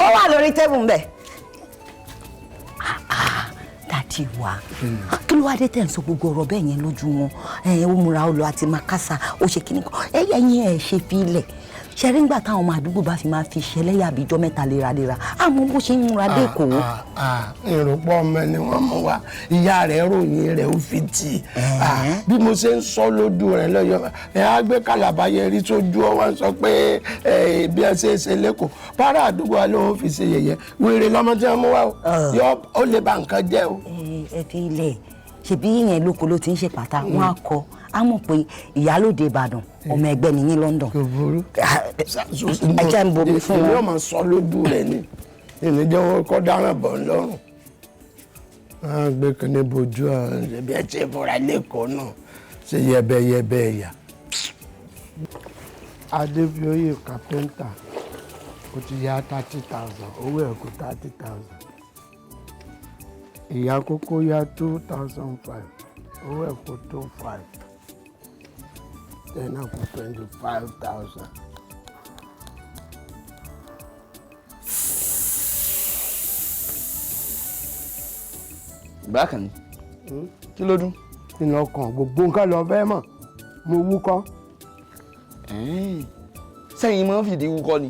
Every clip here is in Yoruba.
Ó wà lórí table ń bẹ̀. Daddy wa, kí ló wá dé tẹ̀ ń sọ gbogbo ọ̀rọ̀ bẹ́ẹ̀ yẹn lójú wọn? Ẹ ó múra, ó lọ àti máa kásá, ó ṣe kíní kan. Ẹ ẹ̀yin ẹ̀ ṣe fi ilẹ̀ ṣe rí. Ńgbà táwọn ọmọ àdúgbò bá fi máa fi ṣẹlẹ́yà àbíjọ́ mẹ́ta léraléra, àmọ́ bó ṣe ń múra dé Èkó. Ìrùpọ̀ ọmọ ni wọ́n mú wa. Ìyá rẹ̀ ròyìn rẹ̀, ó fi tì í bí mo ṣe ń sọ lójú rẹ̀ lọ́yọ̀. Ẹ á gbé kàlàbà yẹn rí sójú ọ, wọ́n sọ pé bí ẹ ṣe é ṣe lẹ́kọ̀ọ́ para àdúgbò wa ló ń fi ṣe yẹ̀yẹ́. Wèrè lọ́mọ tí wọ́n mú wa o, yọ ó lè ba nǹkan jẹ́ o. Ẹ fi ilẹ̀, ṣebí yẹn lóko ló ti ń ṣe pàtà wọn á kọ á mọ̀ pé ìyálòde Ìbàdàn, ọmọ ẹgbẹ́ ni ní London. Kò burú. Ẹ jẹ́ ń bomi fún Èmi wọn. ò máa sọ lójú rẹ̀ ni, ìní jẹ́ wọn kọ́ dáràn bọ̀ ńlọ́rùn. Wọ́n á gbé kíní bojú ọ̀ bí ẹ ṣe fúnra lẹ́kọ̀ọ́ náà ṣe yẹbẹyẹbẹ ẹ̀yà. Adébíoyè kápẹ́ńtà, ó ti yá 30,000, owó ẹ̀ kú 30,000. Ìyá kókó yá 2,500, owó ẹ̀ kú 2,500, ten náà kú 25,000. Bákan ni, kí ló dún? Kí ni ọkàn gbogbo nǹkan lọ fẹ́ mọ̀? Mo wúkọ́. Sẹ́yìn máa ń fìdí wúkọ́ ni?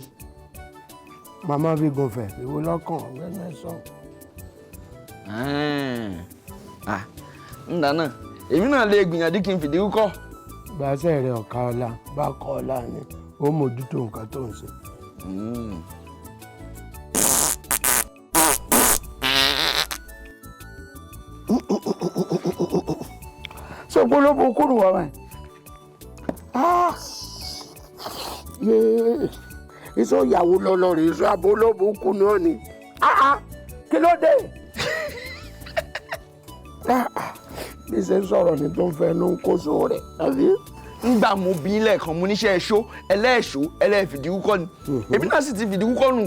Màmá fi gùnfẹ̀, ìwọ lọ́kàn ọ̀gbẹ́ mẹ́sàn-án. Ǹdà náà, èmi náà lè gbìyànjú kí n fìdí wúkọ́. Gbàṣẹ́ rẹ̀ ọ̀ka ọ̀la bá kọ́ ọ̀la ni ó mójútó nǹkan tó ń ṣe. Ṣé polówó kúrò wà báyìí? Iṣẹ́ ìyàwó lọ́lọ́ rè, iṣẹ́ abolóbo kú náà ni. Kí ló dé? Bí ṣe ń sọ̀rọ̀ ni tó ń fẹnu ń kóso rẹ̀ àbí. Ngbà mo bí lẹ́ẹ̀kan, mo níṣẹ́ ẹ̀ṣọ́ ẹlẹ́ẹ̀ṣọ́ ẹlẹ́ẹ̀fìdí wúkọ́ ni, èmi náà sì ti fìdí wúkọ́ nù.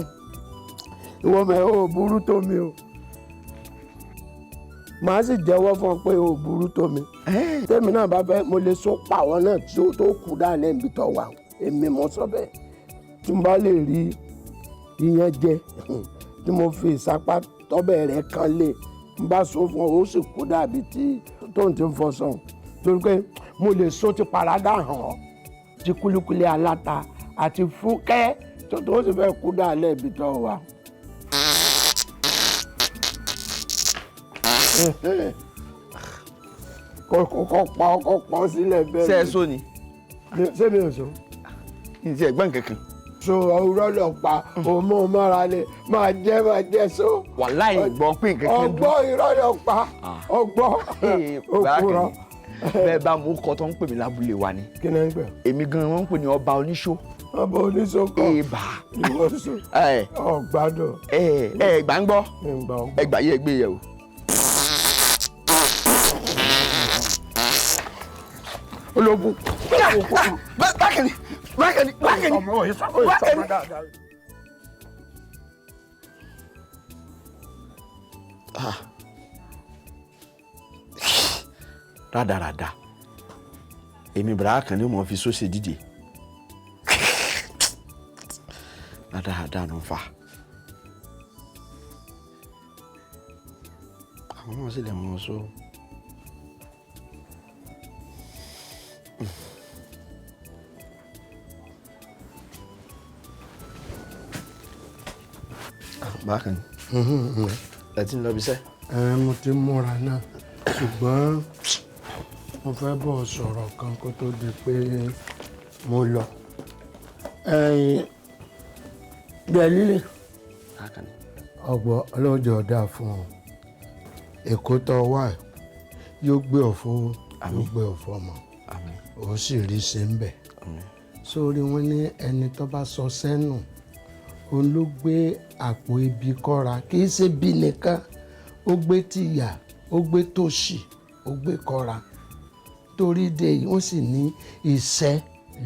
Ìwọ mẹ ò burú tó mi o, màá sì jẹ́wọ́ fún ọ pé ò burú tó mi. Tèmi náà bá fẹ́, mo lè so pàwọ́ náà tí ó tó kú dáa níbi tó wà. Èmi mo sọ bẹ́ẹ̀. Tí mo bá lè rí iyán jẹ, tí mo fi ìsapá tọ́bẹ̀ rẹ̀ kan lé, n bá so fún ọ, ó sì kú dàbí tí tóun ti ń fọṣọ, torí pé mo lè so ti parada hàn ọ́, ti kúlíkúlí aláta àti fúnkẹ́ tó tó sì fẹ́ kú dáa lẹ́bi tó wà. Kọ́ pa ọkọ̀ pọ̀ sílẹ̀ bẹ́ẹ̀. Ṣé ẹ sọ ni? Ṣé mi ò sọ? N ti ẹ̀gbọ́n kankan. So òwúrọ̀ lọ pa òmò mọ́ra lè máa jẹ́ máa jẹ́ so. Wàláì, gbọ́ pé nǹkan kan dùn. Ọgbọ́, irọ́ lọ pa ọgbọ́ òkúrọ̀. Bẹ́ẹ̀ bá mú kọ́ tó ń pè mí lábúlé wa ni. Kí ni ń pè? Èmi gan-an wọ́n ń pè ní ọba oníṣó. Ọba oníṣó kọ́. Èèbà. Ìwọ sọ ọgbádùn. Ẹ ẹ gbà ń gbọ́, ẹ gbà yẹ gbé yẹ o. Ológun. Bákẹ́ni, bákẹ́ni, bákẹ́ni, bákẹ́ni. Rádaràda, èmi bàrà kan ní mo fi sóṣè díje. Rádaràda ló ń fa àwọn náà sì lè mọ sọ. Bákan ẹ ti ń lọ ibiṣẹ́. Ẹ mo ti múra náà, ṣùgbọ́n mo fẹ́ bọ̀ sọ̀rọ̀ kan kó tó di pé mo lọ. Bẹ́ẹ̀ líle ọgbọ́n ọlọ́jọ́ ọ̀dà fún ọ. Èkó tó wà yóò gbé ọ̀fọ́, yóò gbé ọ̀fọ́ mọ́, ó sì rí ṣe ń bẹ̀. Sórí wọn ní ẹni tó bá sọ sẹ́nu, òun ló gbé àpò ibi kọ́ra. Kì í ṣe bí nìkan ó gbé tìyà, ó gbé tòṣì, ó gbé kọ́ra. Torí de yìí, wọ́n sì ní iṣẹ́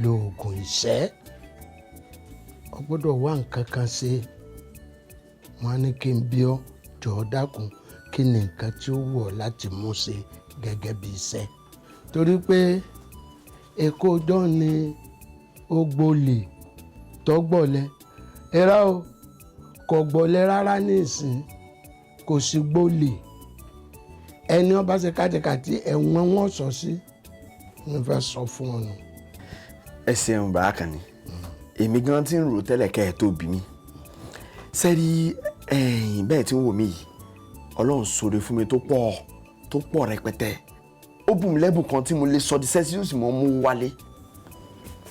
lóògùn ìṣẹ́. Ọ gbọ́dọ̀ wá nǹkan kan ṣe. Wọ́n á ní kí n bí ọ, jọ̀ọ́ dákun, kí ni nǹkan tí ó wù ọ́ láti mú ṣe gẹ́gẹ́ bí iṣẹ́? Torí pé Èkó ọjọ́ ni ó gbolè tọ́gbọ̀lẹ̀ ẹ̀rọ o, Kò gbọ́lẹ̀ rárá ní ìsìn, kò sí gbólè. Ẹni ọba ṣe kátikàti ẹ̀wọ̀n wọn sọ sí ní fẹ́ sọ fún ọ nù. Ẹ ṣeun bàá kan ni, èmi gan ti ń rò tẹ́lẹ̀ kẹ́ ẹ tó bí mi. Sẹ́rí ẹ̀yìn bẹ́ẹ̀ tí ń wò mí yìí, Ọlọ́run ṣoore fún mi tó pọ̀ tó pọ̀ rẹpẹtẹ. Ó bùn mí lẹ́bùn kan tí mo lè sọ di sẹ́síùsì mọ́ mú wálé.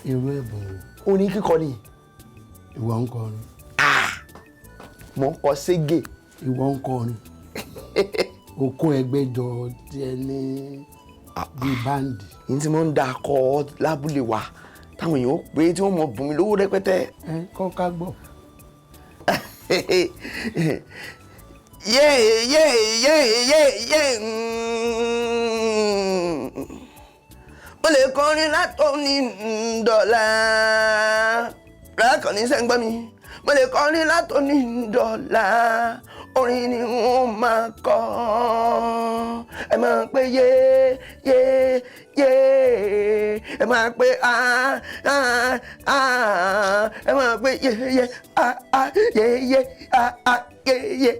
Irú ẹ̀bùn wo? Orin kíkọ ni. Ìwọ ń kọrin? Mo ń kọ ségè. Ìwọ ń kọrin? O kó ẹgbẹ́ jọ tiẹ̀ ní bíi báǹdì. Ní tí mo ń da akọ lábúlé wa táwọn èèyàn ó pé tí wọ́n mọ̀ bùn mí lówó rẹpẹtẹ. Ẹ kọ́ ká gbọ́. Yé yé yé yé yé, mo lè kọrin látòní dọ̀la rákànní sẹ́ńgbọ́n mi, mo lè kọrin látòní dọ̀la, orin ni wọ́n máa kọ. Ẹ máa pé yé yé yé, ẹ máa pé a a a, ẹ máa pé yé yé a a yé yé a a yé yé.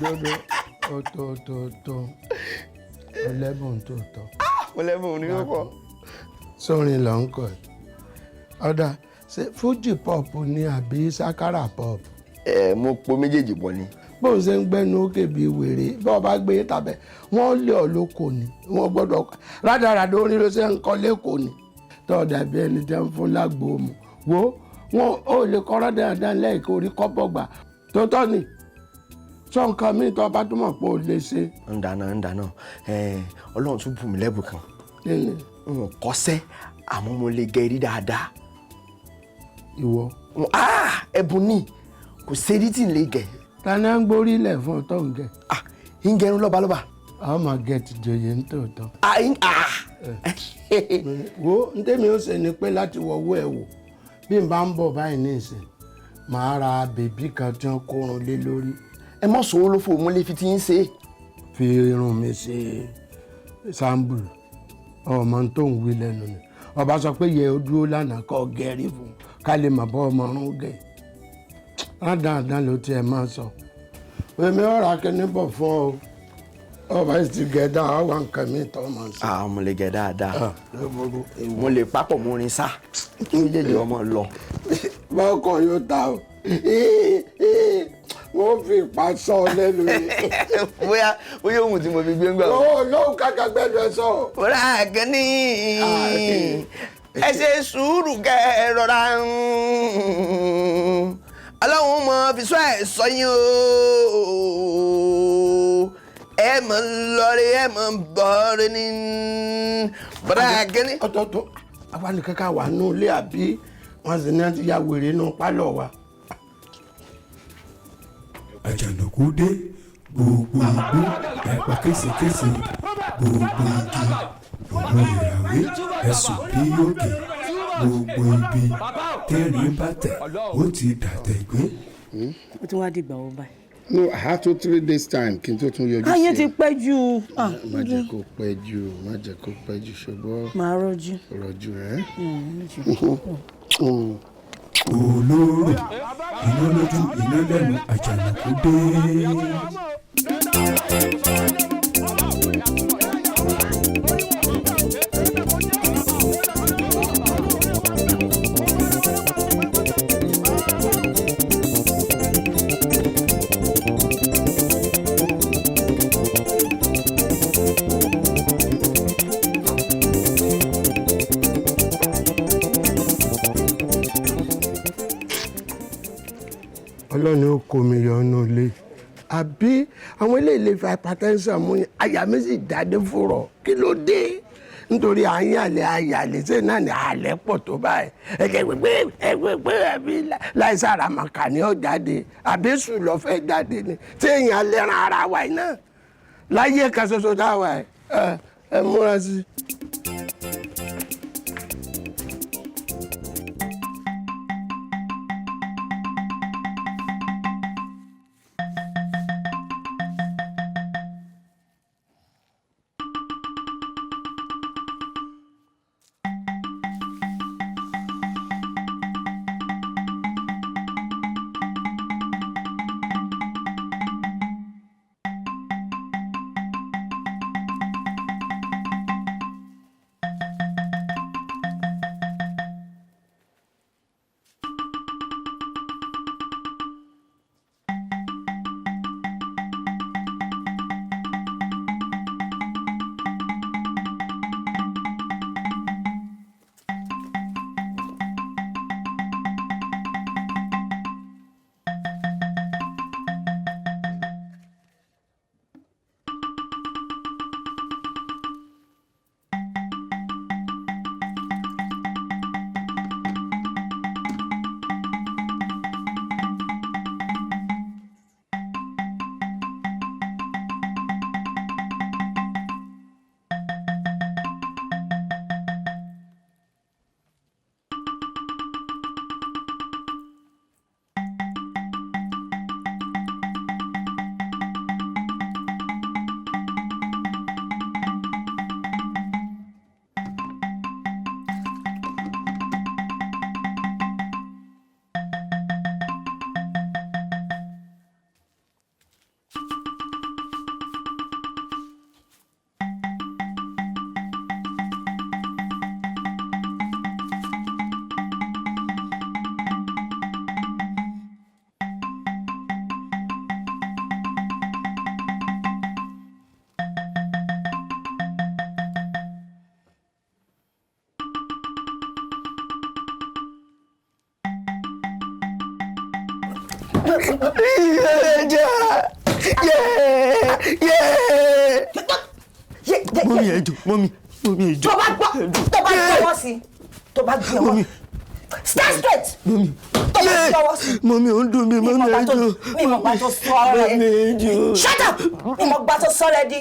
Dodo ọ̀tọ̀ọ̀tọ̀ ọlẹ́bùn tó tọ́. Ọlẹ́bùn ni ó kọ. Sórin ló ń kọ ẹ̀. Ọ̀dà ṣe Fuji pop ni àbí sakara pop? Ẹ mo po méjèèjì pọ̀ ni. Bóun ṣe ń gbẹ́nu ókè bíi wèrè, bí wọ́n bá gbé tàbẹ̀ wọ́n lé ọ lóko ni, wọ́n gbọ́dọ̀ rádaràdà orin ló ṣe ń kọ́ lẹ́kọ̀ọ́ ni. Tọ́ dàbí ẹni tẹ́ ń fún lágbo mu wo wọn ò lè kọ́ rádaràdà lẹ́ẹ̀kọ́ orí kọ́bọ̀gbà tó tọ́ ni. Sọ nǹkan mi tó bá túmọ̀ pé o lè ṣe. Ń dáná ń dáná, Ọlọ́run tún bù mí lẹ́bùn kan. N ò kọ́ṣẹ́ àmọ́ mo lè gẹ̀rí dáadáa. Ìwọ. Ẹ̀bùn ni, kò sérí tí n lè gẹ̀. Ta ni à ń gborí ilẹ̀ fún ọtọ́ ń gẹ̀? Ń gẹrun lọ́balọ́ba. Àwọn máa gẹ̀ ti joyè ń tòótọ́. Wo n tẹ́mi ó ṣe ni pé láti wọ̀wọ́ ẹ̀ wò bí n bá ń bọ̀ báyìí ní ìsìn, màá ra bèbí kan tí wọ́n kórun lé lórí. Ẹ mọ̀ sọ ló fò mo lè fi ti ń ṣe. Fi irun mi ṣe sáńbùlù, ọmọ tó ń wí lẹ́nu ni. Ọba sọ pé yẹ ó dúró lánàá kọ́ gẹ̀rí fún ká lè mọ̀ bọ́ ọmọ ọ̀run gẹ̀. Rádaràdà ló tiẹ̀ máa sọ. Èmi ọ̀rọ̀ akíní bọ̀ fún ọ. Ọba yìí ti gẹ̀ dáa, wà nǹkan mi tọ́ máa sọ. Mo lè gẹ̀ dáadáa. Mo lè papọ̀ mo rin sá. Kí méjèèjì ọmọ lọ. Bọ́kọ̀ yóò ta o. Wọ́n fi ipa sọ lẹ́nu yìí. Bóyá bóyá ohun tí mo fi gbé ń gbà. Ó lóhùn kàkà gbẹ́nu ẹ sọ. Bọ́lá akíní ẹ ṣe sùúrù kẹ́ ẹ rọra. Ọlọ́run mọ fi sọ ẹ̀ sọ yín o. Ẹ mọ̀ ń lọrí ẹ mọ̀ ń bọ̀rí ní bọ́lá akíní. Ọ̀tọ̀ọ̀tọ̀ àwa nìkan ká wà nù ilé àbí wọ́n sì ní wọ́n ti ya wèrè nù pálọ̀ wa. Àjànàkú dé gbogbo igbó ẹ̀pà késekése, gbogbo igi òun ìràwé ẹ̀sùn bí òkè, gbogbo ibi tẹ́rìn bá tẹ̀ ó ti dàtẹ̀gbé. Ó ti wá dìgbà wo báyìí? No, I have 2-3 days time kí n tó tún yọjú sí ẹ. Ayé ti pẹ́ jù. Má jẹ́ kó pẹ́ jù, má jẹ́ kó pẹ́ jù, ṣùgbọ́n. Màá rọ́jú. Rọ́jú ẹ́. Olóró iná lójú iná lẹ́nu, Àjànàkú dé. Ọlọ́run ó kó mi yọ ọ́nà ilé àbí àwọn eléyìí lè fi hypertension mú yín, àyà mi sì jáde fúrọ̀. Kí ló dé? Nítorí àyín àlẹ́ àyàlẹ́ ṣe náà ní àlẹ́ pọ̀ tó báyìí. Ẹ̀jẹ̀ gbẹgbẹ ẹgbẹgbẹ ẹbí láìsára màkà ni ó jáde àbí sùn lọ fẹ́ jáde ni tí èèyàn lẹ́ran ara wa yìí náà láyé kan ṣoṣo táwa ẹ ẹ múra sí i. Mọ́mí ẹ jọ̀ọ́, mọ́mí, mọ́mí ẹ jọ̀ọ́. Tó bá gbọ́, tó bá gbọ́wọ́ sí, tó bá gbé ọwọ́. Stand straight. Mọ́mí. Tó bá gbọ́wọ́ sí. Mọ́mí ò ń dùn mí, mọ́mí ẹ jọ̀ọ́. Mi mọ̀ gbà tó sọ ọ́ rẹ̀. Mọ́mí ẹ jọ̀ọ́. Shut up! Mi mọ̀ gbà tó sọ rẹ̀ di.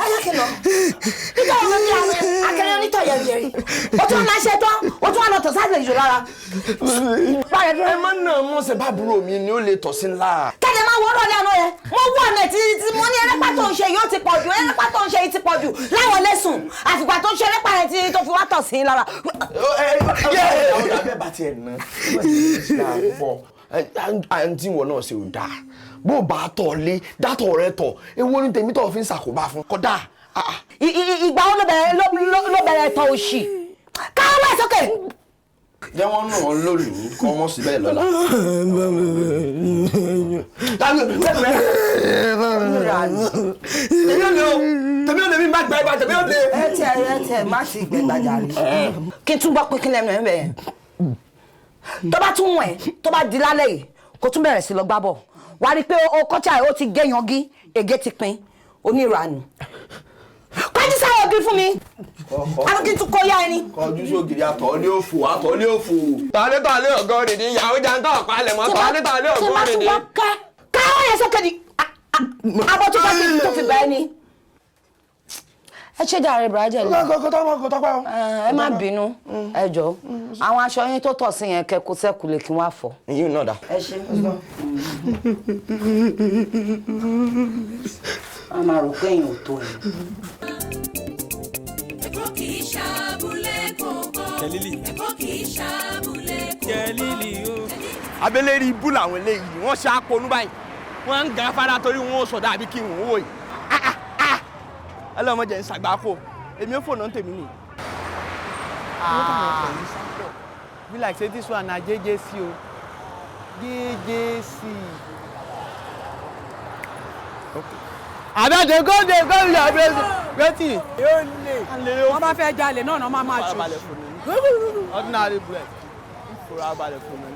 Ayákẹ́lọ́, nígbà wo ló ní àwọn akẹ́rẹ́ onítọ̀ yẹ̀rìyẹ̀rì? O tún máa ṣe tán, o tún wà lọ tọ̀ sáàlẹ̀ ìjò lára. Ẹ má nà mọ́ ṣe bá àbúrò mi ni ó lè tọ̀ sí ńlá. Tẹ́lẹ̀ máa wọ́rọ̀ ní àná yẹn, mo wọ̀ ọ̀nà tí mo ní ẹrẹ́pà tó ń ṣe yóò ti pọ̀ jù, ẹrẹ́pà tó ń ṣe yìí ti pọ̀ jù láwọn lẹ́sùn, àfìgbà tó ń ṣe ẹrẹ́pà yẹn tí tó fi wá tọ̀ sí lára. Ọ̀dà bẹ́ẹ̀ bá tiẹ̀ ná, àǹtí wọn náà ṣe ò dáa. Bó bá tọ̀ lé, dátọ̀ rẹ tọ̀, ewu ní tèmi tọ̀ fi ń ṣàkóbá fún. Kódà. Ìgbà wo ló bẹ̀rẹ̀ tọ̀ òṣì? Káwọ́ ẹ̀ sókè. Jẹ́ wọ́n nù ọ́ lónìí kọ́ ọmọ síbẹ̀ lọ́la. Tèmi ò lè mi má gbà ibà, tèmi ò lè. Ẹ tẹ má ti gbẹ gbàjà rí. Kí n tún gbọ́ pé kí lẹ́nu ẹ̀ ń bẹ̀ yẹn. Tó bá tún wọ̀n ẹ̀, tó bá di lálẹ́ yìí, kó tún bẹ̀rẹ̀ sí lọ gbá bọ̀. Wà á rí i pé o kọ́jà ẹ̀ ó ti gé yangí, ègé ti pin, oníranù. Kọjú sáwọn òbí fún mi. Àwọn kí n tún kó yá ẹni. Kọjú sógiri àtọ̀ ní òfò, àtọ̀ ní òfò. Tàlẹ́ tàlẹ́ ọ̀gọ́ rèdí, ìyàwó jàǹtà ọ̀pá lẹ̀ mọ́, tàlẹ́ tàlẹ́ ọ̀gọ́ rèdí. Tí bá tún wá ká, káwọ́ yẹn sókè ni, abọ́ tó bá fi tó fi bá ẹni. Ẹ ṣe jàre Bùrájẹ̀ lọ. Ẹ má bínú, ẹ jọ̀ọ́. Àwọn aṣọ yín tó tọ̀ sí yẹn kẹ́ kó sẹ́kù lè kí wọ́n á fọ̀. Ìyún náà dà. Ẹ ṣe. A máa rò pé èèyàn ò tó ẹ. Èkó kì í ṣàbúlé kókó. Èkó kì í ṣàbúlé kókó. Abẹ́lẹ́rì ibú làwọn eléyìí, wọ́n ṣe àpọnú báyìí. Wọ́n ń gan afárá torí wọn ò sọ̀dá àbí kí wọ́n wò yìí. Ọlọ́mọdé ń ṣàgbákò, èmi ò fònà tèmi nì. Be like say this one na JJC o. JJC. Okay. Abeg dey go dey go your place. Wetin? Yóò lè. Wọ́n bá fẹ́ jalè náà náà máa máa ṣe. Ordinary bread. Farabalẹ̀ fún mi.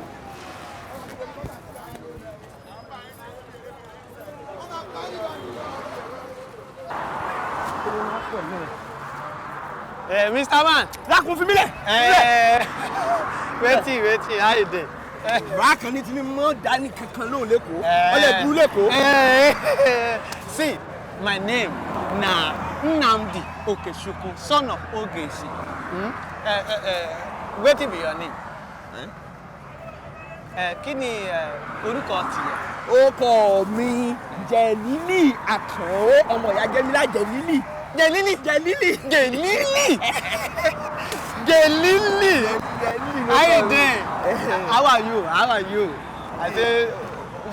Mr. Man. Lákùn fi mí lẹ̀. Wetin wetin how you dey? Bákan ní ti ní mọ́ dání kankan lóun lẹ́kọ̀ọ́. Ọlẹ̀ dúró lẹ́kọ̀ọ́. See, my name na Nnamdi Okechukwu, son of Ogechi. Wetin be your name? Kí ni orúkọ tìyẹ? Orúkọ mi Jẹ̀lílì Àkànó, ọmọ ìyá Jẹ́mílá Jẹ̀lílì. Jẹ̀lílì. Jẹ̀lílì. Jẹ̀lílì. Jẹ̀lílì. How you doing? How are you? How are you? I say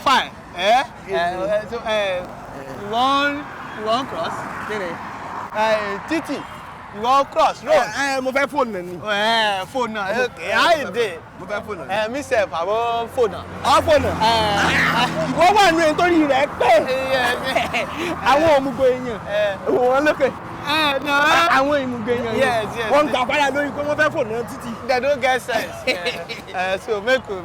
fine. Eh? So, you wan cross? Titi, you wan cross road? Mo fẹ́ fóònù náà ni. Fóònù náà. Okay, how you dey? Mo fẹ́ fóònù náà. Me sef, I wan fóònù náà. Àwọn fóònù. Wọ́n wà nínú ẹni torí rẹ̀ pé àwọn òmùgọ̀ èèyàn wọ́n lókè. Àwọn ìmùgọ̀ èèyàn wọ́n ń gbà fara lórí pé wọ́n fẹ́ fóònù náà títì. They don't get sense. So make we we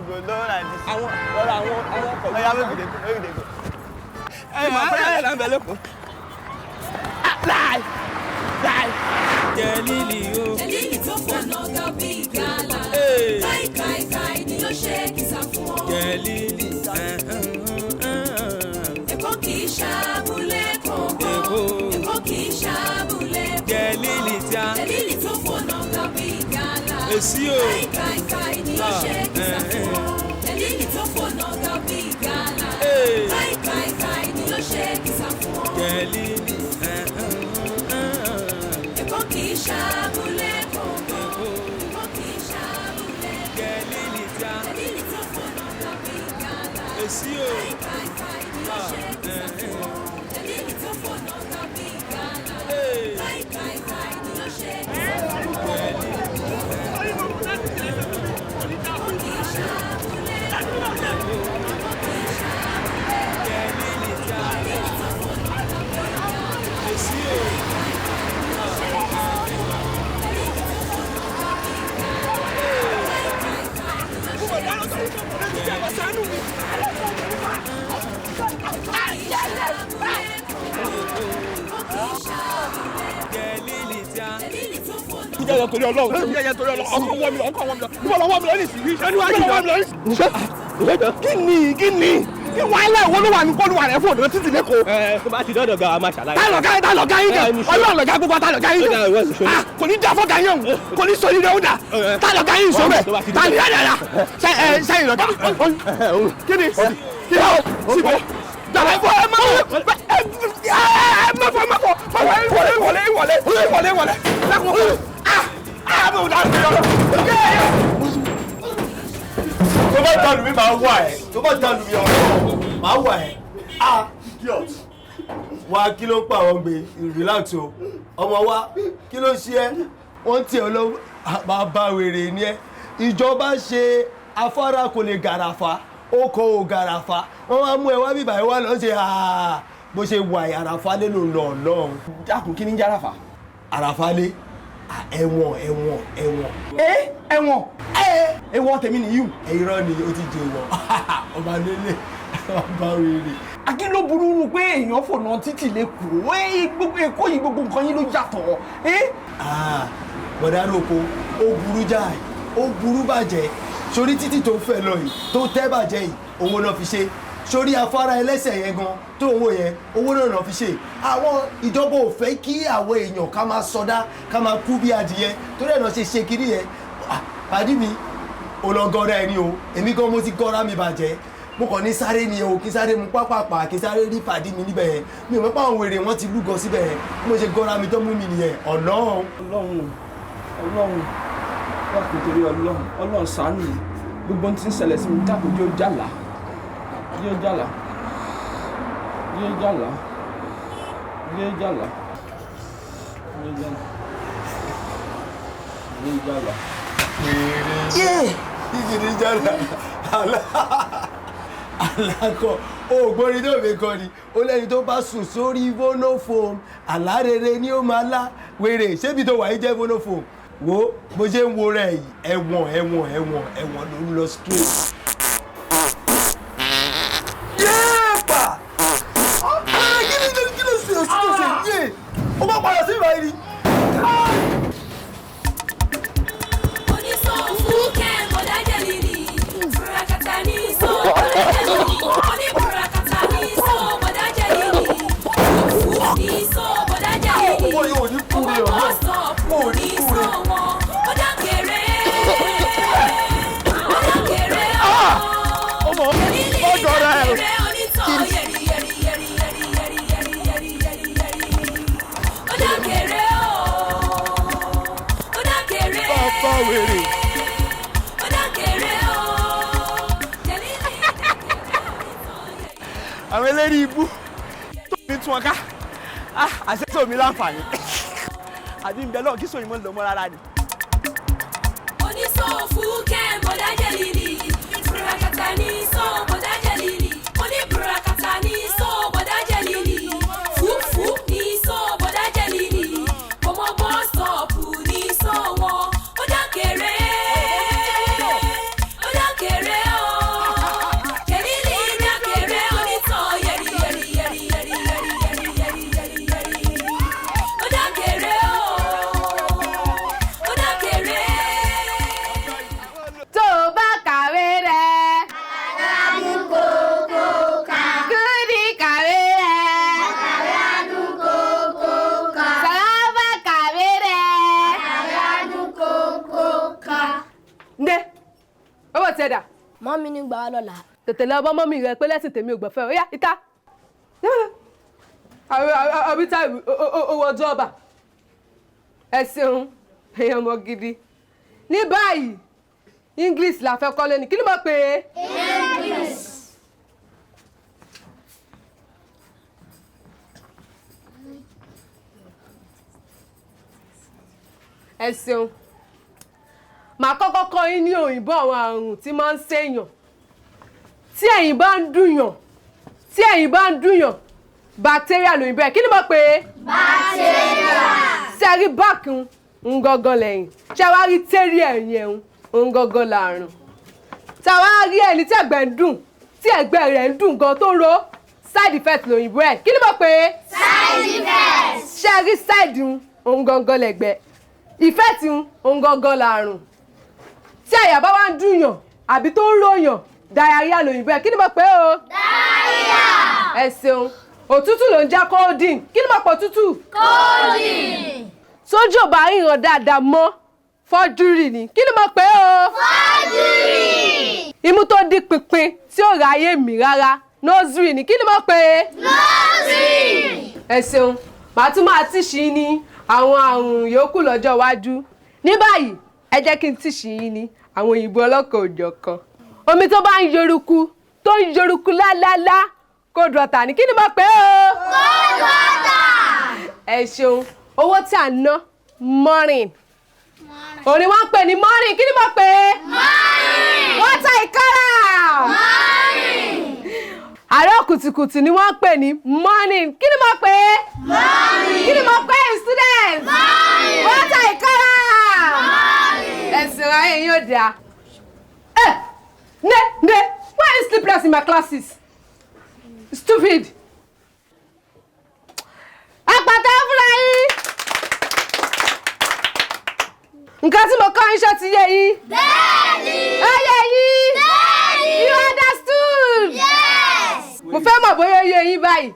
go low like this. Àwọn ọ̀rọ̀ àwọn ọkọ̀ yìí. Oya make we dey go, make we dey go. Ìmọ̀ fẹ́rẹ̀ là ń bẹ lẹ́kọ̀ọ́. Láì láì. Jẹ̀lílì o. Jẹ̀lílì tó fọ̀nà ga bí gàlà. Káì káì káì ni ó ṣe kìsà fún ọ. Jẹ̀lílì. Èkó kì í ṣàbúlé kókó. Èkó kì í ṣàbúlé kókó. Jẹ̀lílì tí a. Jẹ̀lílì tó fọ̀nà ga bí gàlà. Èsì o. Káì káì káì ni ó ṣe kìsà fún ọ. Jẹ̀lílì tó fọ̀nà ga bí gàlà. Káì káì káì ni ó ṣe kìsà fún ọ. Jẹ̀lílì. Èkó kì í ṣàbúlé kókó. Èkó kì í ṣàbúlé kókó. Jẹ̀lílì tí a. Jẹ̀lílì tó fọ̀nà ga bí gàlà. Èsì o. Káì káì káì ni ó ṣe kìsà fún ọ. Jẹ̀lílì tó fọ̀nà ga bí gàlà. Káì káì káì ni ó ṣe kìsà fún ọ. Èkó kì í ṣàbúlé kókó. Èkó kì í ṣàbúlé kókó. Jẹ̀lílì tí a. Jẹ̀lílì tó fọ̀nà ga bí gàlà. Èsì o. Jẹ́jọ́ torí Ọlọ́run, jẹ́jọ́ torí Ọlọ́run, ọkọ̀ wọ́ mi lọ, ọkọ̀ wọ́ mi lọ, níbo lọ wọ́ mi lọ ní ìsìn, níbo lọ wọ́ mi lọ ní ìsìn. Kí ni kí ni kí wàhálà ìwọ ló wà ní kọ́lùwà rẹ̀ fún ọ̀dọ́ títì lẹ́kọ̀ọ́. Ẹ tó bá ti dọ́dọ̀ gan, a máa ṣàlàyé. Tá lọ̀gá yín kẹ, Ọlọ́run lọ̀gá gbogbo tá lọ̀gá yín kẹ. Kò ní dá fọ́gà yín òun, kò ní sọ yín lọ́wọ́ dà. Tá lọ̀gá yín sọ bẹ́ẹ̀, tá ní yàrá sẹ́yìn lọ̀gá. Kí ni kí ni síbò? Dàbẹ̀ fọ ẹ má ẹ má fọ má fọ wọlé wọlé wọlé wọlé wọlé. Tó bá dàlù mí máa wà ẹ́, tó bá dàlù mí ọ̀rọ̀ máa wà ẹ́. Ah, idiot. Wá kí ló ń pa àwọn gbé relax o. Ọmọ wa kí ló ṣe ẹ́? Wọ́n ti ẹ̀ lọ máa bá wèrè ni ẹ́. Ìjọba ṣe afárá kò lè gàràfà, ó kọ ò gàràfà. Wọ́n wá mú ẹ wá bíbà ẹ wá lọ ṣe bó ṣe wà àràfà lé ló lọ lọ́hùn. Dákun kí ni ń jẹ́ àràfà? Àràfà lé ẹ̀wọ̀n ẹ̀wọ̀n ẹ̀wọ̀n. Ẹ ẹ̀wọ̀n ẹ̀wọ̀n tèmi nìyí. Irọ́ ni o ti jẹ wọ̀ ọba lélẹ̀ ọba wèrè. Akí ló burú nu pé èèyàn fònà títì lẹ́kọ̀ọ́ Èkó yìí gbogbo nǹkan yín ló yàtọ̀. Bọ̀dá roko ó burú jáì ó burú bàjẹ́ sórí títì tó fẹ́ lọ yìí tó tẹ́ bàjẹ́ yìí owó náà fi ṣe sórí afárá ẹlẹ́sẹ̀ yẹn gan tó ń wò yẹn owó náà náà fi ṣe àwọn ìjọba ò fẹ́ kí àwọn èèyàn ká máa sọdá ká máa kú bí adìyẹ torí ẹ̀ náà ṣe ṣe kiri yẹn pàdí mi ò lọ gọra ẹni o èmi gan mo ti gọra mi bàjẹ́ mo kàn ní sáré ni o kí sáré mu pápápá kí sáré rí pàdí mi níbẹ̀ yẹn mi ò mọ̀ pé àwọn wèrè wọn ti lúgọ síbẹ̀ yẹn bí mo ṣe gọra mi tó mú mi nìyẹn ọ̀nà. Ọlọ́run Ọlọ́run dákun torí Ọlọ́run Ọlọ́run ṣàánú mi gbogbo ohun tí ń ṣẹlẹ̀ sí mi dákun jẹ́ ó jàlá jẹ́ ó jàlá jẹ́ ó jàlá jẹ́ ó jàlá jẹ́ ó jàlá jẹ́ ó jàlá. Yé! Ìgìrì jàlá alákọ̀ ògbóni tó fi kọ́ ni ó lẹ́ni tó bá sùn sórí vonofoam àlárere ni ó máa lá wèrè ṣébi tó wà yìí jẹ́ vonofoam wo bó ṣe ń wo rẹ̀ yìí ẹ̀wọ̀n ẹ̀wọ̀n ẹ̀wọ̀n ẹ̀wọ̀n ló ń lọ straight. Yéèpà! Kí ni kí ló ṣe òsì tó ṣe yé? Ó bá padà sí ìbáyìí ni. Àwọn eléyìí ibú tó mi tún ọ ká àṣẹ́sọ mi láǹfààní àbí ń bẹ lọ́ọ̀ kí sòyìn mọ́ lọ mọ́ rárá ni. Oníṣòfù kẹ́ bọ̀dájẹ́ lílì, bùràkàtà ní sọ bọ̀dájẹ́ lílì, oníbùràkàtà ní sọ bọ̀dájẹ́ lílì, fùfú ní sọ bọ̀dájẹ́ lílì, kọmọ bọ́ọ̀sọ̀pù ní sọ wọn, ó dákẹ́rẹ́ ó dákẹ́rẹ́ o, jẹ̀lílì dákẹ́rẹ́ onítàn yẹ̀rì yẹ̀rì yẹ̀rì yẹ̀rì yẹ̀rì yẹ̀rì yẹ̀rì yẹ̀rì yẹ̀rì, ó dákẹ́rẹ́ o, ó dákẹ́rẹ́. Tó o bá kàwé rẹ̀. Kúdí kàwé rẹ̀. Sàlábà kàwé rẹ̀. Ǹdẹ́, owó tiẹ̀ dà. Mọ́mí ní gbà wá lọ́la. Tètè lọ bọ́ mọ́mí rẹ pé lẹ́sìn tèmi ò gbọ̀fẹ́ o. Ó yá, ìta. Àbí tá owó ọjọ́ ọba. Ẹ ṣeun, èèyàn ọmọ gidi. Ní báyìí, English la fẹ́ kọ́ lónìí. Kí ni mo pè é? English. Ẹ ṣeun. Màá kọ́kọ́ kọ́ yín ní òyìnbó àwọn àrùn tí máa ń ṣèyàn. Tí ẹ̀yin bá ń dùnyàn, tí ẹ̀yin bá ń dùnyàn, bacteria lòyìnbó ẹ̀. Kí ni mo pè é? Bacteria. Ṣé ẹ rí báàkì ń gangan lẹ́yìn? Ṣé wàá rí tẹ́rí ẹ̀yìn ẹ̀hún ń gangan làrùn? Ṣé wàá rí ẹni tí ẹ̀gbẹ́ ń dùn, tí ẹ̀gbẹ́ rẹ̀ ń dùn gan tó ń ro side effect lòyìnbó ẹ̀. Kí ni mo pè é? Side effect. Ṣé ẹ rí side ń gangan lẹ́gbẹ̀ẹ́? Ìfẹ́ tí ń òun gangan làrùn. Tí àyà bá wá ń dùnyàn àbí tó ń ròyàn, diarrhea lòyìnbó ẹ̀. Kí ni mo pè é o? Diarrhea. Ẹ ṣeun. Òtútù ló ń jẹ́ colding. Kí ni mo pè òtútù? Colding. Sójú ò bá ríran dáadáa mọ́, fọ́júrì ni. Kí ni mo pè é o? Fọ́júrì. Imú tó di pinpin tí ò ráyè mí rárá, nursery ni. Kí ni mo pè é? Nursery. Ẹ ṣeun. Màá tún máa tíṣì ní àwọn àrùn yòókù lọ́jọ́ iwájú. Ní báyìí, ẹ jẹ́ kí n tíṣì yín ní àwọn òyìnbó ọlọ́kan òjọ̀kan. Omi tó bá ń yoruku tó ń yoruku lálálá, cold water ni. Kí ni mo pè é o? Cold water. Ẹ ṣeun. Owó tí à ń ná, mọ́rin. Òní wọ́n ń pè ní mọ́rin. Kí ni mo pè é? Mọ́rin. Wọ́tà ìkárà. Mọ́rin. Àárọ̀ kùtùkùtù ni wọ́n ń pè ní morning. Kí ni mo pè é? Morning. Kí ni mo pè é, students? Morning. Wọ́tà ìkárà. Morning. Ẹ̀sìn ayé yóò dáa. Ẹ ne ne, why are you sleepless in my classes? Stupid. Ẹ pàtẹ́wọ́ fúnra yín. Nǹkan tí mo kọ́ yín ṣó ti yé yín? Bẹ́ẹ̀ni. Ó yé yín? Bẹ́ẹ̀ni. You understood? Yes. Mo fẹ́ mọ̀ bóyá ó yé yín báyìí.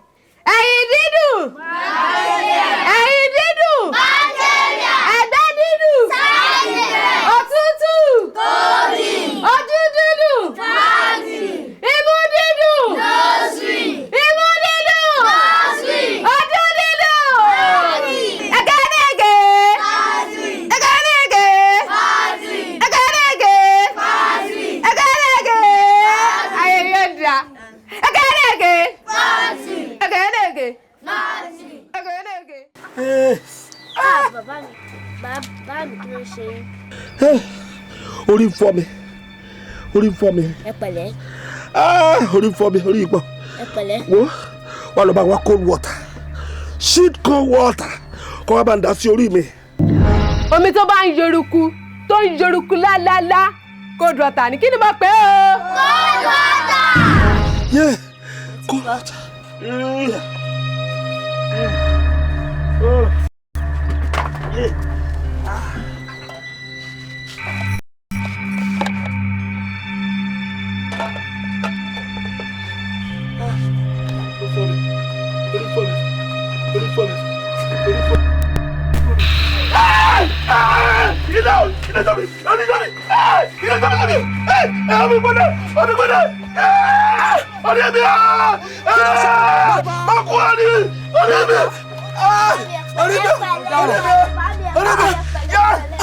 Ẹ̀yìn dídùn. Bacteria. Ẹ̀yìn dídùn. Bacteria. Ẹ̀gbẹ́ dídùn. Bacteria. Òtútù. Colding. Ojú dídùn. Bacteria. Imú dídùn. Nursery. Imú dídùn. Nursery. Ojú dídùn. Bacteria. Ẹ̀gẹ́dẹ̀gẹ́. Bacteria. Ẹ̀gẹ́dẹ̀gẹ́. Bacteria. Ẹ̀gẹ́dẹ̀gẹ́. Bacteria. Ẹ̀gẹ́dẹ̀gẹ́. Ayé yóò dá. Ẹ̀gẹ́dẹ̀gẹ́. Bacteria. Ẹ̀gẹ́dẹ̀gẹ́. Bacteria. Ẹ̀gẹ́dẹ̀gẹ́. Ah, bàbá mi, bàbá mi, kí ló ṣe yín? Orí ń fọ́ mi, orí ń fọ́ mi. Ẹ pẹ̀lẹ́. Ah, orí ń fọ́ mi, orí ìpọ̀. Ẹ pẹ̀lẹ́. Wo wà lọ bá wa cold water, shit cold water, kọ́ wa bá ń dà sí orí mi. Omi tó bá ń yoruku tó ń yoruku lálálá, cold water ni. Kí ni mo pè é o? Cold water. Yeah, cold water. Yeah.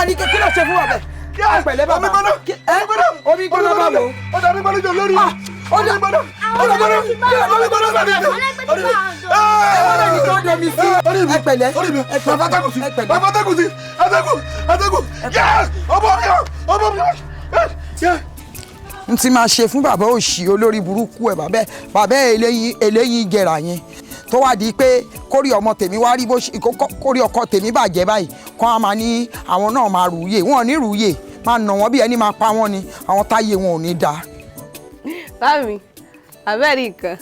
Àníkẹ́, kí ló ṣe fún bàbá? Ẹ pẹ̀lẹ́ bàbá. Omi gbóná bàbá o. Ọ̀dà mi gbóná jọ lórí. Omi gbóná. Omi gbóná. Omi gbóná bàbá mi. Ẹ ní kí ó domi sí. Ẹ pẹ̀lẹ́. Orí mi. Bàbá tẹ́kùn sí. Bàbá tẹ́kùn sí. Atẹ́kùn. Atẹ́kùn. Yes! Ọmọ mi o. Ọmọ mi o. N ti máa ṣe fún bàbá òṣì olórí burúkú ẹ, bàbá eléyìí jẹrà yẹn tó wá di pé kórí ọmọ tèmi wá rí bó ṣe kórí ọkọ tèmi bàjẹ́ báyìí, kọ́ á máa ní àwọn náà máa rúyè, wọn ò ní rúyè, máa nà wọ́n bí ẹni máa pa wọ́n ni, àwọn táyé wọn ò ní dáa. Bámi, abẹ́rẹ́ nǹkan.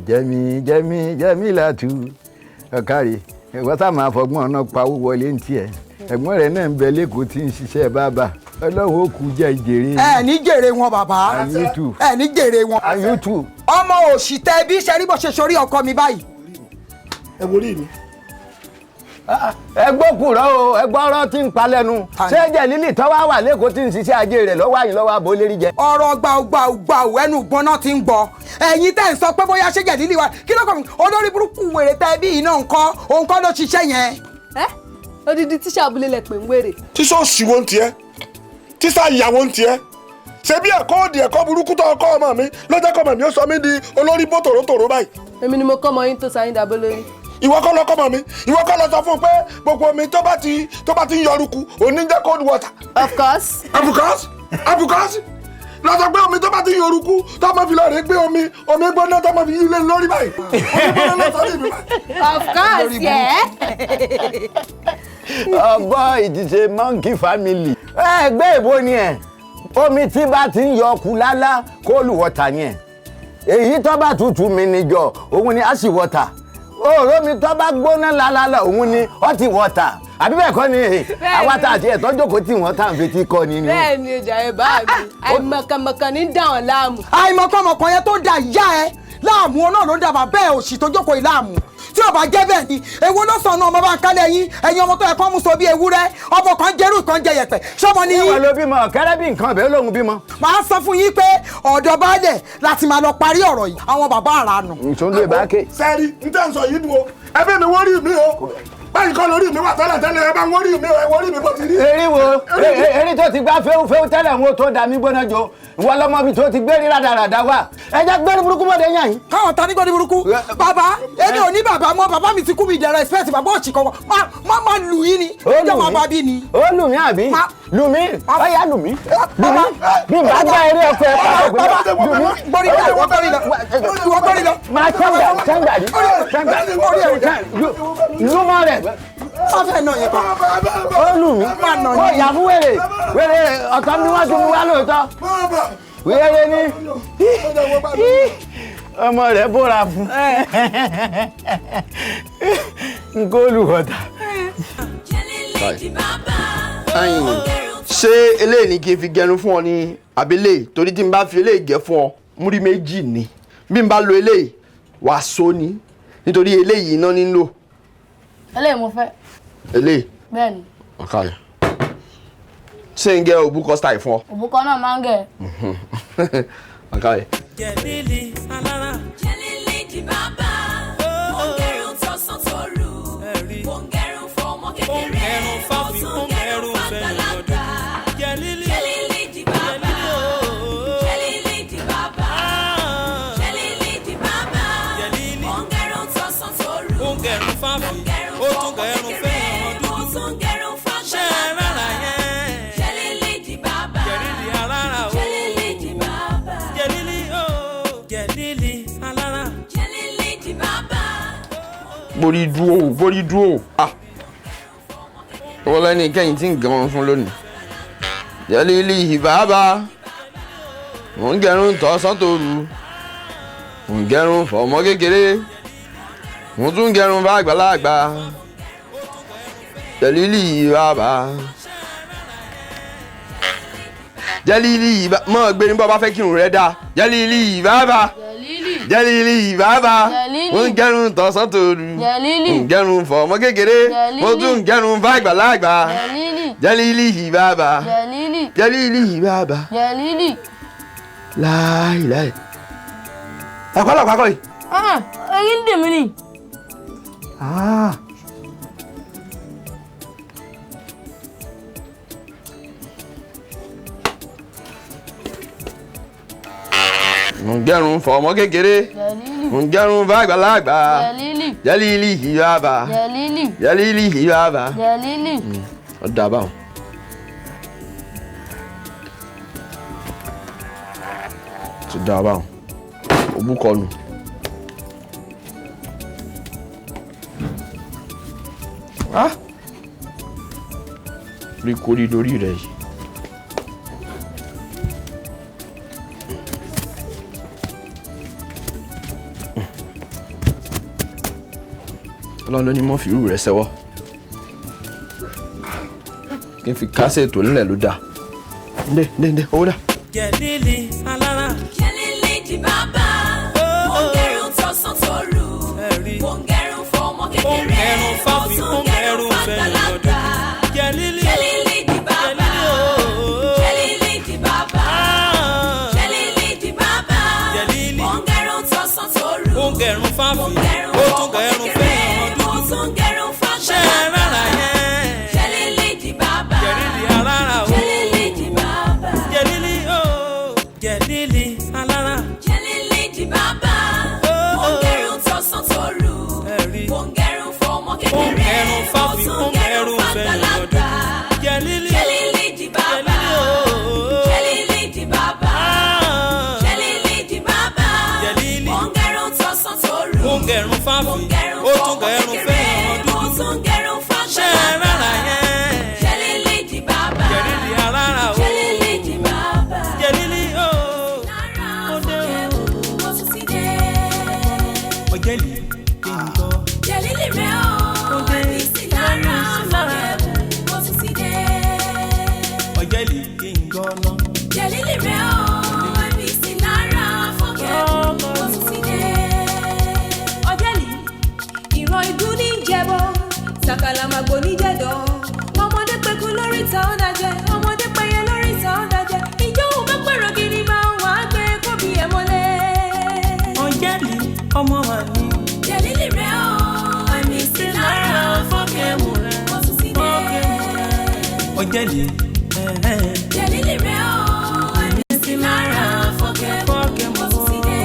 Jẹ́mi jẹ́mi jẹ́mi làtú ọ̀kárì, ìwọ sá máa fọgbọ́n náà pawó wọlé ní tiẹ̀. Ẹ̀gbọ́n rẹ̀ náà ń bẹ lẹ́kọ̀ọ́ tí ń ṣiṣẹ́ bábà. Ọlọ́run ó kú jẹ́ ìjèrè. Ẹ ní jèrè wọn bàbá. Ẹ ní jèrè wọn. Ọmọ òṣì tẹ bí ṣe rí bó ṣe sórí ọkọ mi báyìí. Ẹ wo orí mi. Ẹ gbókùrọ̀ o, ẹ gbọ́ ọ̀rọ̀ tí ń pa lẹ́nu. Ṣé Jẹ̀lílì tó wá wà lẹ́kọ̀ọ́ tí ń ṣiṣẹ́ ajé rẹ̀ lọ́wọ́ àyìn lọ́wọ́ àbò lérí jẹ? Ọ̀rọ̀ gbàùgbàùgbàù ẹnu gbọ́n náà ti ń gbọ́. Ẹ̀yin tẹ́ ń sọ pé bóyá ṣé Jẹ̀lílì wà kí ló kàn mí? Olórí burúkú wèrè tẹ bí iná ńkọ́, òun kọ́ ló ṣiṣẹ́ yẹn. Ẹ odidi tíṣà abúlé lẹ pè ń wèrè. Tíṣà òṣìwò ń tiẹ̀, tíṣà ìyàwó ń tiẹ̀. Ṣé bí ẹ̀kọ́ òdì ẹ̀kọ́ burúkú tó ọkọ ọmọ mi ló jẹ́ kọ́mọ mi ó sọ mí di olórí bó tòrótòró báyìí? Èmi ni mo kọ́ ọmọ yín tó sayín dàbó lórí. Ìwọ kọ́ ló kọ́ mọ̀ mi, ìwọ kọ́ ló sọ fún un pé gbogbo omi tó bá ti ń yọrùkú òní jẹ́ cold water. Of course. Of course, of course. Lọ sọ pé omi tó bá ti ń yọrùkú tó máa fi lọ rè gbé omi omi gbóná tó máa fi yí lé lórí báyìí. Omi gbóná lọ sọ ní ìlú báyìí. Of course, yeah. Ọgbọ́n ìdíje monkey family. Ẹ gbé ìbò ni ẹ̀, omi tí bá ti ń yọ ọkù lálá cold water ni ẹ̀. Èyí tó bá tutù mi níjọ, òun ni acid water. Òòró mi tó bá gbóná lálálà, òun ni hot water. Àbí bẹ́ẹ̀ kọ́ ni àwa tá àti ẹ̀tọ́ jókòó tí wọ́n tá à ń fetí kọ́ ni. Bẹ́ẹ̀ ni ìjà ẹ̀ bá mi, àìmọ̀kànmọ̀kàn ní dà wọ́n láàmú. Àìmọ̀kànmọ̀kàn yẹn tó da ìyá ẹ láàmú ọ náà ló ń da bàbá ẹ òṣì tó jókòó yìí láàmú. Tí ó bá jẹ́ bẹ́ẹ̀ ni èwo ló sọnù ọmọ bá ń kálẹ̀ yín, ẹ̀yin ọmọ tó yẹ kán mú so bí ewúrẹ́, ọmọ kan jẹ́rù kan jẹ yẹ̀pẹ̀, sọmọ ni yín. Ìwọ ló bímọ ọ̀kẹ́rẹ́ bí nǹkan ọ̀bẹ lóhun bímọ. Màá sọ fún yín pé ọ̀dọ̀ baálẹ̀ láti máa lọ parí ọ̀rọ̀ yìí, àwọn bàbá àrà nù. Ìṣòro ìbáke. Sẹ́ẹ̀rì n tẹ́ ń sọ yìí dùn o, ẹbí mi wọ́n rí mi o, báyìí kọ́ lórí mi wà tẹ́lẹ̀ tẹ́lẹ̀, ẹ bá ń wọ́n rí mi o, ẹ wọ́n rí mi bó ti rí. Erí wo erí tó ti gbá fẹ́hún fẹ́hún tẹ́lẹ̀ ń wo tó da mí gbóná jo, ìwọ lọmọ mi tó ti gbé rí rádaràda wá, ẹ jẹ́ gbẹ́rí burúkú mọ́dé yàn yín. Káwọn ta ní gbẹ́rí burúkú, bàbá èmi ò ní bàbá mọ́, bàbá mi ti kú mi dẹ̀ respect bàbá òṣì kan, má má lù yín ni, ìjọ máa bá bí ni. Ó lù mí àbí? Lù mí, ó yá lù mí, lù mí, bí n bá gbá eré ọkọ ẹ pàtó pé lù mí. Gbórí lọ, ìwọ gbórí lọ, ìwọ gbórí lọ. Máa sẹ́ńgà sẹ́ńgà rí sẹ́ńgà lúmọ rẹ̀. Wọ́n fẹ́ nà yẹn pa. Ó lù mí. Ó yà fún wèrè. Wèrè ọ̀tọ̀ mi wọ́n tún mú wá lóòótọ́. Wèrè ni. Ọmọ rẹ̀ bóra fún. Nǹkan olùwọ̀ta. Ṣé eléyìí ni kí n fi gẹrun fún ọ ní àbílẹ̀? Torí tí n bá fi eléyìí gẹ fún ọ, múrí méjì ni. Bí n bá lo eléyìí, wàá so ni. Nítorí eléyìí iná ní lò. Eléyìí mo fẹ́. Eléyìí. Bẹ́ẹ̀ni. Ọ̀kàlẹ̀. Ṣé n gẹ òbúkọ style fún ọ? Òbúkọ náà máa ń gẹ. Ọ̀kàlẹ̀. Jẹ̀lílì alára. Jẹ̀lílì di bàbá. Mo ń gẹrun tọ̀sán tòru. Mo ń gẹrun fọmọ kékeré. Mo tún gẹrun fàgbàlagbà. Jẹ̀lílì di bàbá. Jẹ̀lílì di bàbá. Jẹ̀lílì di bàbá. Mo ń gẹrun tọ̀sán tòru. Ó ń gẹrun fáfì. Ó tún gẹrun fẹ́ràn dúdú. Mo tún gẹrun fàgbàlagbà. Jẹ̀lílì di bàbá. Jẹ̀lílì alára o. Jẹ̀lílì di bàbá. Jẹ̀lílì o. Jẹ̀lílì alára. Jẹ̀lílì di bàbá. Borí dúró, borí dúró. Ah. Wọ́n lẹ́ni kẹ́yìn tí ń gẹrun fún lónìí. Jẹ̀lílì bàbá. Mò ń gẹrun tọ̀sán tòru. Mò ń gẹrun fọmọ kékeré. Mo tún gẹrun bá àgbàlagbà. Jẹ̀lílì bàbá. Jẹ̀lílì bàbá. Mọ̀ gbé ní bọ́ bá fẹ́ kírun rẹ̀ dáa. Jẹ̀lílì bàbá. Jẹ̀lílì bàbá. Mo ń gẹrun tọ̀sán tòru. Mo ń gẹrun fọmọ kékeré. Mo tún gẹrun bá àgbàlagbà. Jẹ̀lílì bàbá. Jẹ̀lílì bàbá. Jẹ̀lílì. Láìláì. Àkọ́lọ̀ pàkọ́ yìí. Eyín ń dùn mí ni. Ah. Mo ń gẹrun fọmọ kékeré. Mo ń gẹrun bá àgbàlagbà. Jẹ̀lílì bàbá. Jẹ̀lílì bàbá. Jẹ̀lílì. Ó dà báwọn. Ó dà báwọn. Òbúkọ nù. Ah! Rí korí lórí rẹ̀ yìí. Ọlọ́run ló ní mọ́ fi irú rẹ̀ sẹ́wọ́. Kí n fi kásẹ̀ ètò nílẹ̀ ló dáa. Ndé ndé ndé owó dà. Jẹ̀lílì alára. Jẹ̀lílì di bàbá. Mo ń gẹrun tọ̀sán tòru. Mo ń gẹrun fọmọ kékeré. Mo tún gẹrun fàgbàlagbà. Jẹ̀lílì di bàbá. Jẹ̀lílì di bàbá. Jẹ̀lílì di bàbá. Mo ń gẹrun tọ̀sán tòru. Ó ń gẹrun fáfì. Mo ń gẹrun Ó tún fọmọ gẹrun kékeré. fẹ́ràn Mo dúdú. tún gẹrun Ṣé fàgbàlagbà. rárá yẹn? Jẹ̀lílì di bàbá. Jẹ̀lílì alára o. Jẹ̀lílì di bàbá. Jẹ̀lílì o. Jẹ̀lílì alára. Jẹ̀lílì di bàbá. Mo ń gẹrun tọ̀sán tòru. Mo ń gẹrun fọmọ Ó ń kékeré. gẹrun Mo fáfì. tún Ó ń gẹrun gẹrun fẹ́ràn fàgbàlagbà. dúdú. Jẹ̀lílì. Jẹ̀lílì di bàbá. Jẹ̀lílì di bàbá. Jẹ̀lílì di bàbá. Jẹ̀lílì. Mo ń gẹrun tọ̀sán tòru. Ó ń gẹrun fáfì. Mo ń gẹrun Ó tún fọmọ gẹrun kékeré. fẹ́ràn Mo dúdú. tún gẹrun Ṣé fàgbàlagbà. rárá yẹn? Jẹ̀lílì di bàbá. Jẹ̀lílì alára o. Jẹ̀lílì di bàbá. Jẹ̀lílì o. Lára fọ́jẹ̀wò, mo tún ti dé. Ọ̀jẹ̀lì kí n gbọ́. Jẹ̀lílì rẹ̀ o, ẹbí sí lára fọ́jẹ̀wò. Jẹ́lì ọmọ wa ni. Jẹ̀lílì rẹ̀ o, ẹ̀mí sí lára fọ́kẹ́mù rẹ̀, ó tún ti dé. Ọ̀jẹ̀lì. Jẹ̀lílì rẹ̀ o, ẹ̀mí sí lára fọ́kẹ́mù, ó tún ti dé.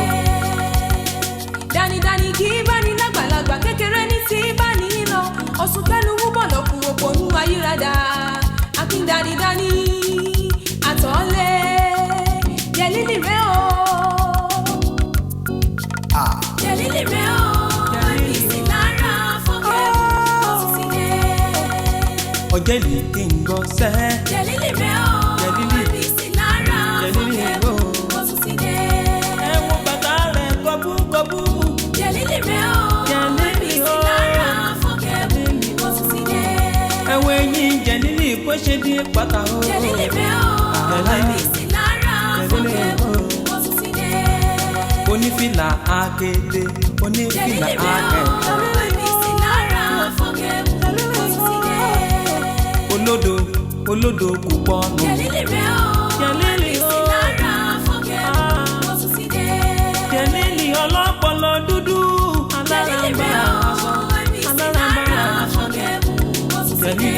Dánidáni kì í bá ní lágbàlagbà kékeré ní tí bá ní lọ. Ọ̀sùn kẹ́nu wúbọ̀ lọ́kùn òpònú ayírádà. Akin dánidáni àtọ̀lé. Jẹ̀lílì rẹ̀ o. Jẹ̀lílì rẹ̀ o, ẹ̀mí sí lára fọ́kẹ́mù, ó tún ti dé. Ọ̀jẹ̀lì kí n gbọ́ sẹ́. Jẹ̀lílì rẹ̀ o, ẹ̀mí sí lára fọ́kẹ́mù, ó tún ti dé. Ẹ wo bàtà rẹ̀ gọbúgọbú. Jẹ̀lílì rẹ̀ o, ẹ̀mí sí lára fọ́kẹ́mù, ó tún ti dé. Ẹ wo eyín Jẹ̀lílì bó ṣe di pátá o. Jẹ̀lílì rẹ̀ o, ẹ̀mí sí lára fọ́kẹ́mù, ó tún ti dé. Onífìlà akéde, onífìlà Jẹ̀lílì rẹ̀ o, akẹ́kọ̀ọ́. ẹ̀mí sí lára fọ́kẹ́mù, ó tún ti dé. Olódo olódo kò pọnù. Jẹ̀lílì rẹ̀ o, ẹ̀mí sí lára fọ́kẹ́mù, ó tún ti dé. Jẹ̀lílì ọlọ́pọlọ dúdú. Jẹ̀lílì rẹ̀ o, ẹ̀mí sí lára fọ́kẹ́mù, ó tún ti dé.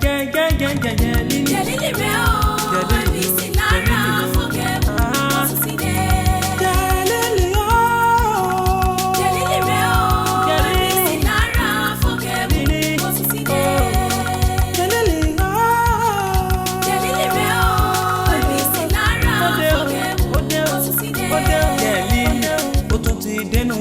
Jẹ́jẹ́jẹ́jẹ́jẹ́ lílì. Jẹ̀lílì rẹ̀ o, ẹ̀mí sí lára fọ́kẹ́mù, ó tún ti dé. Jẹ̀lílì o. Jẹ̀lílì rẹ̀ o, ẹ̀mí sí lára fọ́kẹ́mù, ó tún ti dé. Jẹ̀lílì o. Jẹ̀lílì rẹ̀ o, ẹ̀mí sí lára fọ́kẹ́mù, ó tún ti dé. Jẹ̀lílì ó tún ti dénú.